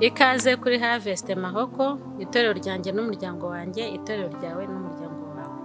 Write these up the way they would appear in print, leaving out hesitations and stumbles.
Ikaze kuri Harvest Mahoko, itorero ryanjye n'umuryango wanjye, itorero ryawe n'umuryango wawe.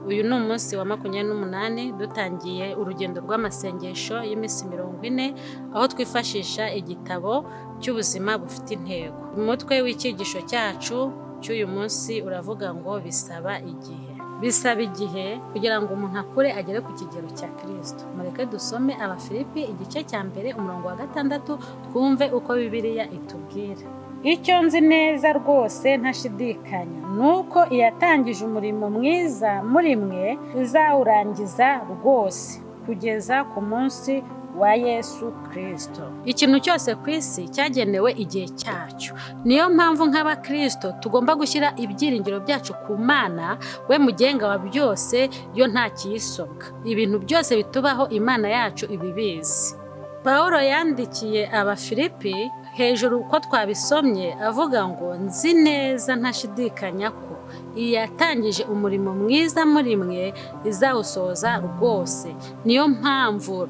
Uyu ni umunsi wa 28 dutangiye urugendo rw'amasengesho y'iminsi 40, aho twifashisha igitabo cy'ubuzima bufite intego. Umutwe w'icyigisho cyacu cy'uyu munsi uravuga ngo bisaba igihe. Bisaba igihe kugira ngo umuntu akure agere ku kigero cya Kristo. Mureke dusome Abafilipi igice cya 1 umurongo wa 6, twumve uko Bibiliya itubwira. Icyo nzi neza rwose ntashidikanya ni uko iyatangije umurimo mwiza muri mwe izawurangiza rwose kugeza ku munsi wa Yesu Kristo. Ikintu cyose ku isi cyagenewe igihe cyacyo. Niyo mpamvu nk'abakristo tugomba gushyira ibyiringiro byacu ku Mana, we mugenga wa byose, yo nta kiyisobwa. Ibintu byose bitubaho Imana yacu ibibizi. Pawulo yandikiye Abafilipi hejuru uko twabisomye avuga ngo nzi neza ntashidikanya ko iyatangije umurimo mwiza muri mwe izawusohoza rwose. Niyo mpamvu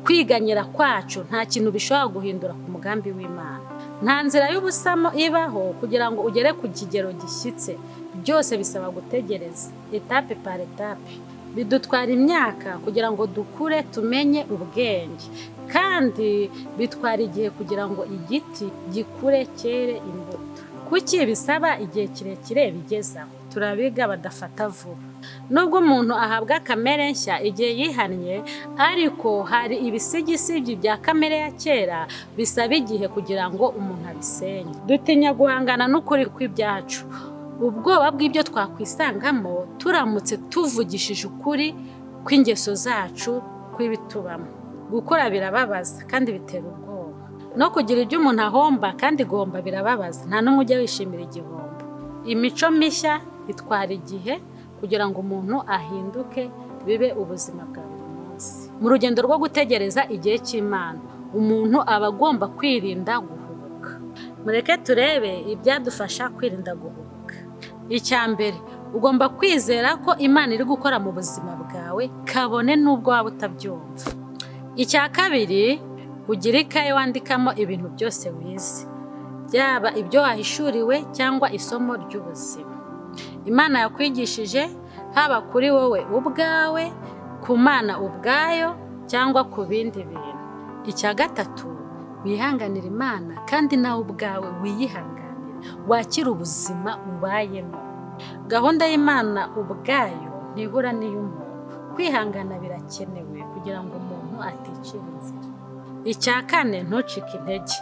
kwiganyira kwacu nta kintu bishobora guhindura ku mugambi w'Imana. Nta nzira y'ubusamo ibaho kugira ngo ugere ku kigero gishyitse. Byose bisaba gutegereza, étape par étape. Bidutwara imyaka kugira ngo dukure tumenye ubwenge, kandi bitwara igihe kugira ngo igiti gikure cyere imbuto. Kuki bisaba igihe kirekire bigezaho? Turabiga badafata vuba. Nubwo umuntu ahabwa kamere nshya igihe yihannye, ariko hari ibisigisigi bya kamere ya kera bisaba igihe kugira ngo umuntu abisenye. Dutinya guhangana n'ukuri kw'ibyacu, ubwoba bw'ibyo twakwisangamo turamutse tuvugishije ukuri kw'ingeso zacu, kw'ibitubamo. Gukura birababaza kandi bitera ubwoba. No kugira ibyo umuntu ahomba, kandi guhomba birababaza, nta n'umwe ujya wishimira igihombo. Imico mishya itwara igihe kugira ngo umuntu ahinduke, bibe ubuzima bwa buri munsi. Mu rugendo rwo gutegereza igihe cy'Imana, umuntu aba agomba kwirinda guhubuka. Mureke turebe ibyadufasha kwirinda guhubuka. Icya mbere, ugomba kwizera ko Imana iri gukora mu buzima bwawe, kabone n'ubwo waba utabyumva. Icya kabiri, ugira ikaye wandikamo ibintu byose wize, byaba ibyo wahishuriwe cyangwa isomo ry'ubuzima Imana yakwigishije, haba kuri wowe ubwawe, ku Mana ubwayo cyangwa ku bindi bintu. Icya gatatu, wihanganira Imana kandi nawe ubwawe wiyihanganire, wakire ubuzima ubayemo. Gahunda y'Imana ubwayo ntihura n'iy'umuntu. Kwihangana birakenewe kugira ngo umuntu aticira inzira. Icya kane, ntucike intege.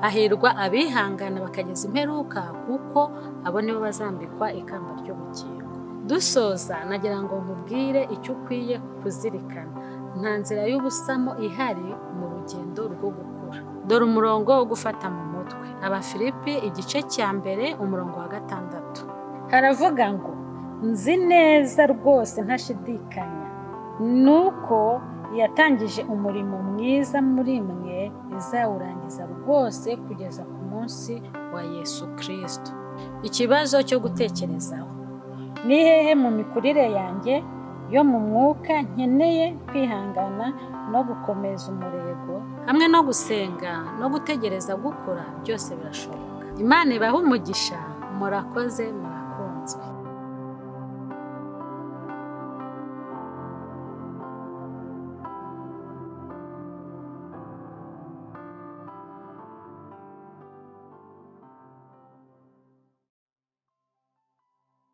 Hahirwa abihangana bakageza imperuka, kuko abo nibo bazambikwa ikamba ry'ubugingo. Dusoza, nagira ngo nkubwire icyo ukwiye kuzirikana. Nta nzira y'ubusamo ihari mu rugendo rwo gukura. Dore umurongo wo gufata mu mutwe: Abafilipi igice cya 1 umurongo wa 6. Haravuga ngo nzi neza rwose ntashidikanya ni uko yatangije umurimo mwiza muri mwe izawurangiza rwose kugeza ku munsi wa Yesu Kristo. Ikibazo cyo gutekerezaho: ni hehe mu mikurire yanjye yo mu mwuka nkeneye kwihangana no gukomeza umurego? Hamwe no gusenga no gutegereza gukura, byose birashoboka. Imana ibahe umugisha. Murakoze, murakunzwe.